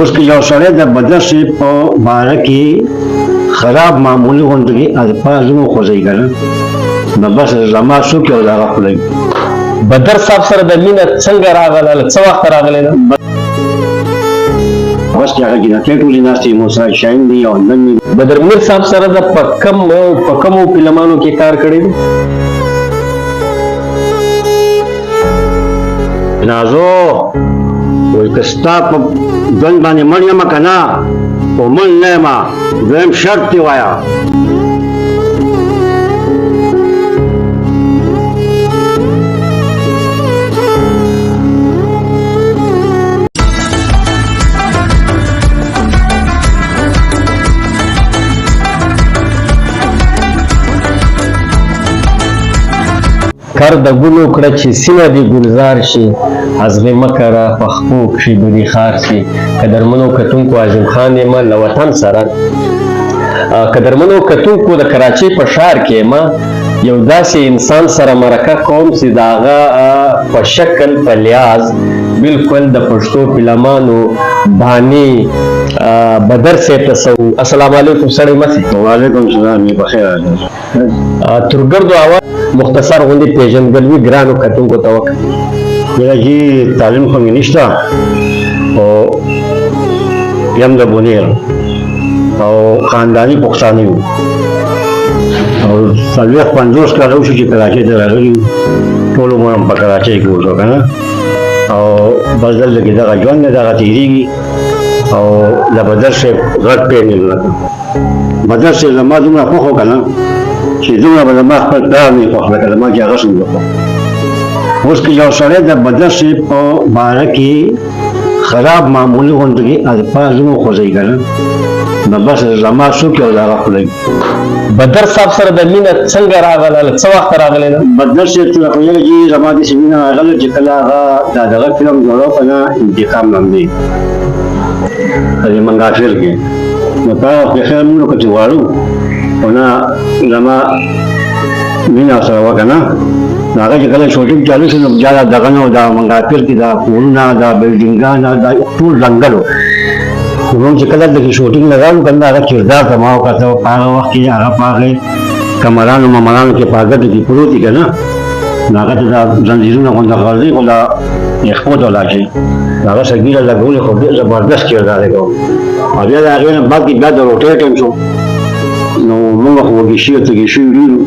اوس که یو سړی د بدر صاحب په باره کې خراب معمولي غوندې کې الفاظ هم وخوځوي که نه، نو بس زما څوک یو د هغه خوله وي. بدر صاحب سره د مینه څنګه راغله، له څه وخته راغلې ده؟ بس چې هغه جنکۍ ټولې ناستې، موسی شاهین دی او نن مې بدر منیر صاحب سره د په کومو فلمانو کې کار کړی دی؟ نازو وایي که ستا په ژوند باندې مړ یم که نه، خو مړ نه یم، دویم شرط دې وایه. کر د ګلو کړه چې سینه دې ګلزار شي، ازغې مه کره په خپو کښې به دې خار شي. قدرمنو کتونکو، عظیم خان یم له وطن سره. قدرمنو کتونکو، د کراچۍ په ښار کې یم، یو داسې انسان سره مرکه کوم چې د هغه په شکل په لحاظ بالکل د پښتو فلمانو بانی بدر صاحب ته سو. السلام علیکم سړی مسي. وعلیکم السلام، یې بخیر راغلی. ترګردو اول مختصر غوندې پېژندګلوي ګرانو کتونکو ته وکړه. یاره جي تعلیم خو مې نشته، او یم د بونیر او خانداني پښتانه یو، او 40-50 کاله وشو چې کراچۍ ته راغلي یو. ټول عمر هم په کراچۍ کې وشو که نه، او بس دلته کې دغه ژوند دی، دغه تېرېږي. او د بدر صاحب غټ پېن یې لکه بدر صاحب زما دومره خوښ و که نه چې دومره به زما خپل پلار نه خوښ لکه زما چې هغه څومره خوښ. اوس که یو سړی د بدر صاحب په باره کې خراب معمولي غوندې کې الفاظ هم وخوځوي که نه، نو بس زما څوک یو د هغه خوله وي. بدر صاحب سره د مینه څنګه راغله، له څه وخته راغلې ده؟ بدر صاحب ته خو یاره جي زما داسې مینه راغله چې کله هغه دا دغه فلم جوړو که نه، انتقام لمبې په دې منګافیل کې، نو په هغه وخت کې خیر موږ که چې غواړو خو نه زما مینه ورسره وه که نه. نو هغه چې کله شوټینګ چالو شو، نو بیا دا دغه نه و، دا منګافیل کې دا کورونه، دا بلډینګان، دا ټول ځنګل و. نو موږ چې کله دلته شوټینګ له راغلو که نه، هغه کردار ته ما وکتل. په هغه وخت کې هغه په هغې کمرانو ممرانو کې په ګټو کې پروت دي که نه، نو هغه ته دا ځنځیرونه غوندې غورځي، خو دا یې خپو ته ولاړ شي. هغه څه ږیره لګولې، خو ډېر زبردست کردار یې کوو. او بیا د هغې نه بعد کې بیا د روټۍ ټایم شو، نو موږ خو وږي شوي تږي شوي ډېر وو.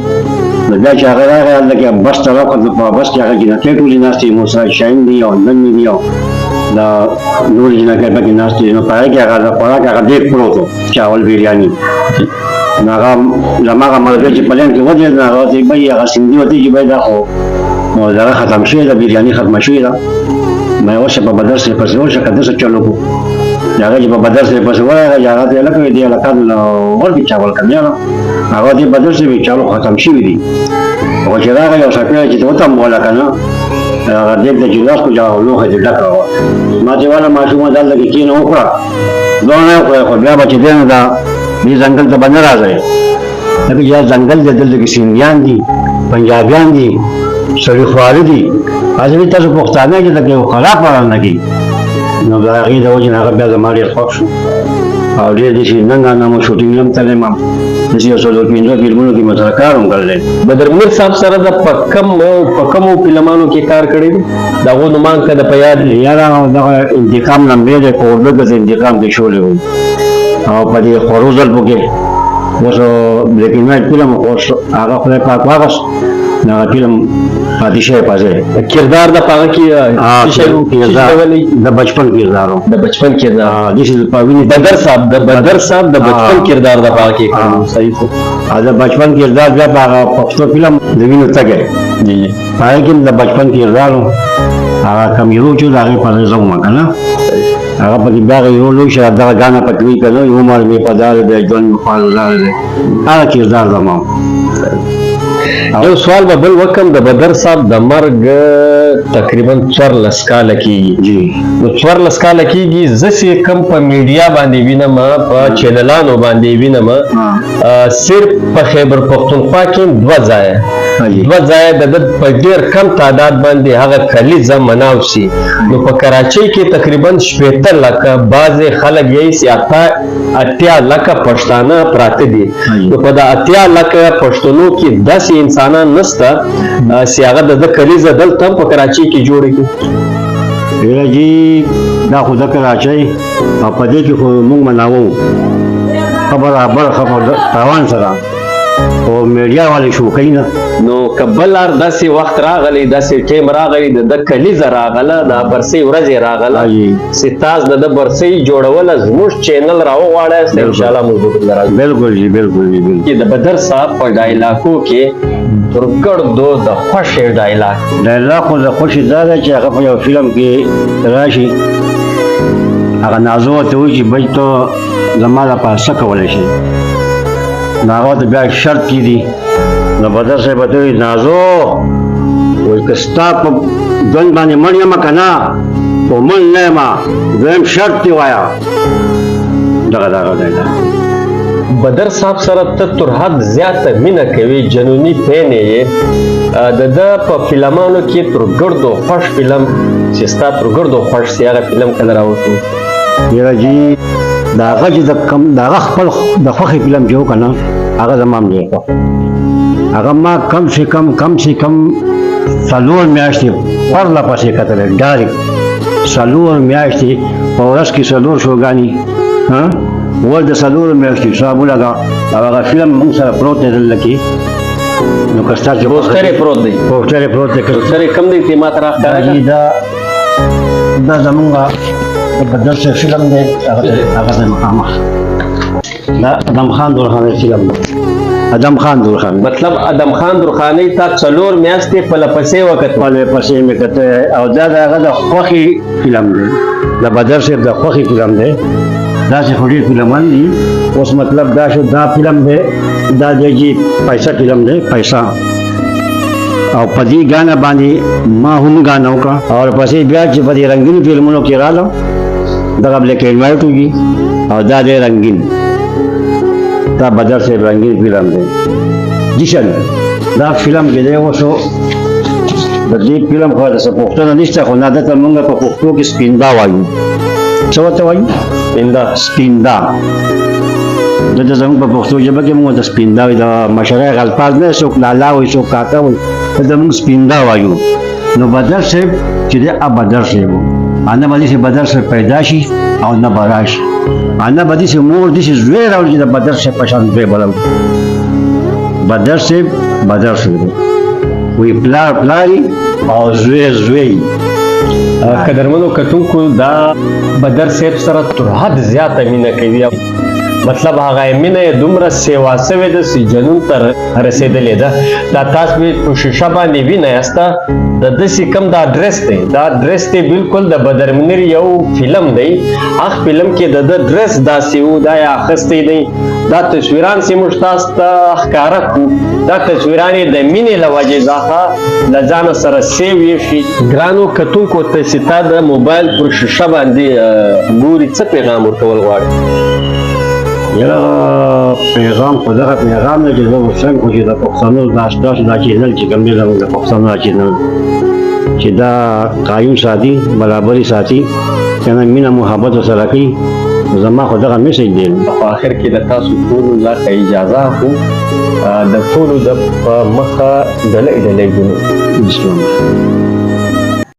نو بیا چې هغه راغی هلته کې بس ته راوخوت، نو په بس کې هغه جینکۍ ټولې ناستې، موسی شاهین دي او نن مې دي او دا نورې جینکۍ پکې ناستې دي. نو په هغې کې هغه د خوراک هغه دیګ پروت و، چاول بریاني. نو هغه زما هغه ملګری چې په لین کې ودرېد، نو هغه ورته وایي، هغه سندي ورته چې بای دا خو دغه ختم شوې ده، بریاني ختمه شوې ده. ما یې ورشه په بدر سره پسې ورشه که داسې چل وکړو. هغه چې په بدر سره پسې ورغی، هغه ته یې لکه دې هلکانو له ورکړي چاول که نه، هغه دې بدر سره چاول ختم شوي دي. خو چې راغی یو څپېړه چې ته وتمبوله که نه، هغه دېګ ته چې لاس کړو، چې هغه لوښی دې ډک کړه. ما ته یې ویله ماشومه دلته کې کښېنه وخوره، دوه نه وخوره، خو بیا به چې دی نو دا دې ځنګل ته به نه راځئ، ځکه چې دا ځنګل دی، دلته کې سندیان دي، پنجابیان دي، سړي خواره دي، هسې تاسو پښتانه چې دلته یو خراب نه کوي. نو د هغې د وجې نه هغه بیا زما ډېر خوښ شو، او ډېر داسې ننګ نه مو شوټینګ هم تللی یم، داسې یو څلور پنځه فلمونو کې مې سره کار هم کړی دی. بدر منیر صاحب سره د په کومو فلمانو کې کار کړی دی؟ د هغو نومان که د په یاد وي. یاره دغه انتقام لمبې دی، په اردو کې انتقام کې شولې وو، او په دې خورو زلفو کې اوس بلیک اینډ وایټ فلم، خو اوس هغه خدای پاک واغوست، دغه فلم پاتې شوی په ځای. کردار د په هغه کې څه شی و؟ کردار د بچپن کردار و. د بچپن کردار. داسې په وینې بدر صاحب، د بدر صاحب د بچپن کردار د په هغه کې کړی و. صحیح شو. د بچپن کردار بیا په هغه پښتو فلم د وینو تږی. جی جی. په هغې کې هم د بچپن کردار و. هغه کوم هیرو چې د هغې په ځای زه وم که نه، هغه پکې بیا هغه هیرو لوی شه، دغه ګانه پکې وي که نه، عمر مې په دار دی، ژوند مې خوار زار دی، هغه کردار زما و. یو سوال به بل وکم، د بدر صاحب د مرګ تقریبا 14 کاله کېږي. جی. نو 14 کاله کېږي، زه چې کوم په میډیا باندې وینم، په چینلانو باندې وینم، صرف په خیبر پښتونخوا کې دوه ځایه، دوه ځایه د ده په ډېر کم تعداد باندې هغه کلیزه مناو سي. نو په کراچۍ کې تقریبا 60 لکه، بعضې خلک یې سي 80 لکه پښتانه پراته دي. نو په دا 80 لکه پښتنو کې داسې انسانان نسته چې هغه د ده کلیزه دلته هم په کراچۍ کې جوړه کړي. ویره جي، دا خو د کراچۍ او په دې کې خو موږ مناوو ښه برابر، ښه په تاوان سره، خو میډیا والې شو کوي نه. نو که بل هر داسې وخت راغلی، داسې ټیم راغلی، د ده کلیزه راغله، د برسۍ ورځ یې راغله، چې تاسو د ده برسۍ جوړوله زموږ چینل راوغواړی، انشاءالله موږ به درته راځو. بالکل جی، بالکل جی، بالکل. د بدر صاحب په ډایلاکو کې تر ګردو د خوښې ډایلاک؟ ډایلاک خو د خوښې دا ده چې هغه په یو فلم کې راشي، هغه نازو ته وایي چې بچ ته زما لپاره څه کولی شي؟ نو هغه ته بیا شرط کېدي. نو بدر صاحب ته وایي، نازو وایي که ستا په ژوند باندې مړ یم که نه، خو مړ نه یم، دویم شرط دې وایه. دغه دغه دی. بدر صاحب سره ته تر حد زیاته مینه کوي، جنوني فین یې. د ده په فلمانو کې تر ګردو خوښ فلم چې ستا تر ګردو خوښ سي، هغه فلم کله راوتو؟ یاره جي، د هغه چې د کم د هغه خپل د خوښې فلم چې و که نه، هغه زما هم ډېر خوښ. هغه ما کم سې کم کم سې کم 4 میاشتې پرله پسې کتلی، ډایرکټ 4 میاشتې، په ورځ کې 4 شوګانې ور د 4 میاشتې حساب ولګه. او هغه فلم موږ سره پروت دی دلته کې، نو که ستاسو پوسټر یې پروت دی؟ پوسټر یې پروت دی. پوسټر یې کوم دی چې ما ته راښکاره کړه؟ دا زمونږ د بدر صاحب فلم دی، هغه دی مخامخ، دا ادم خان درخانۍ فلم دی، ادم خان درخانۍ. مطلب ادم خان درخانۍ تا 4 میاشتې پله پسې وکتل؟ پله پسې مې کتل، او دا د هغه د خوښې فلم دی، د بدر صاحب د خوښې فلم دی. داسې خو ډېر فلمان دي. اوس مطلب دا شو، دا فلم دی، دا دی چې پیسه فلم دی، پیسه. او په دې ګانه باندې ما هم ګانه وکړه. او ورپسې بیا چې په دې رنګینو فلمونو کې راغلم، دغه بلیک اینډ وایټ وږي، او دا دی رنګین، دا بدر صاحب رنګین فلم دی. جشن دا فلم کې دی. اوس د دې فلم خو د څه پوښتنه نشته، خو نه دلته موږ په پښتو کې سپیندا وایو. څه ورته وایو؟ سپیندا. سپیندا. دلته زموږ په پښتو ژبه کې موږ د سپیندا وایو، د مشرۍ الفاظ نه، څوک لالا وایي، څوک کاکا وایي، دلته موږ سپیندا وایو. نو بدر صاحب چې دی، بدر صاحب و، نه به داسې بدر صاحب پیدا شي او نه به راشي، نه به داسې مور داسې زوی راوړي چې د بدر صاحب په شان زوی به راوړي. بدر صاحب بدر صاحب دی، وایي پلار پلار او زوی زوی. قدرمنو کتونکو، دا بدر صاحب سره تر حد زیاته مینه کوي، مطلب هغه مینه یې دومره سیوا سوې ده چې جنون ته رسېدلې ده. دا تاسو په شیشه باندې وینئ یاسته، د داسې کم دا ډرس دی، دا ډرس دی بالکل د بدر منیر یو فلم دی، هغه فلم کې د ده ډرس داسې و، دا یې اخیستی دی. دا تصویران چې موږ تاسو ته ښکاره کړو، دا تصویران یې د مینې له وجې ځخه له ځانه سره سیو یې شي. ګرانو کتونکو ته چې تا د موبایل پر شیشه باندې ګوري، څه پیغام ورکول غواړي؟ یاره پیغام خو دغه پیغام دی چې زه ورڅنګه خو چې د پښتنو دا ستاسو دا چینل چې کوم دی، زموږ د پښتنو دا چینل چې دا قایم ساتي، برابري ساتي، که نه مینه محبت ورسره کوي، زما خو دغه میسج دی. په آخر کې د تاسو ټولو لاته اجازه اخلو، د ټولو د په مخه ډلې ډلې ګونو. بسم الله.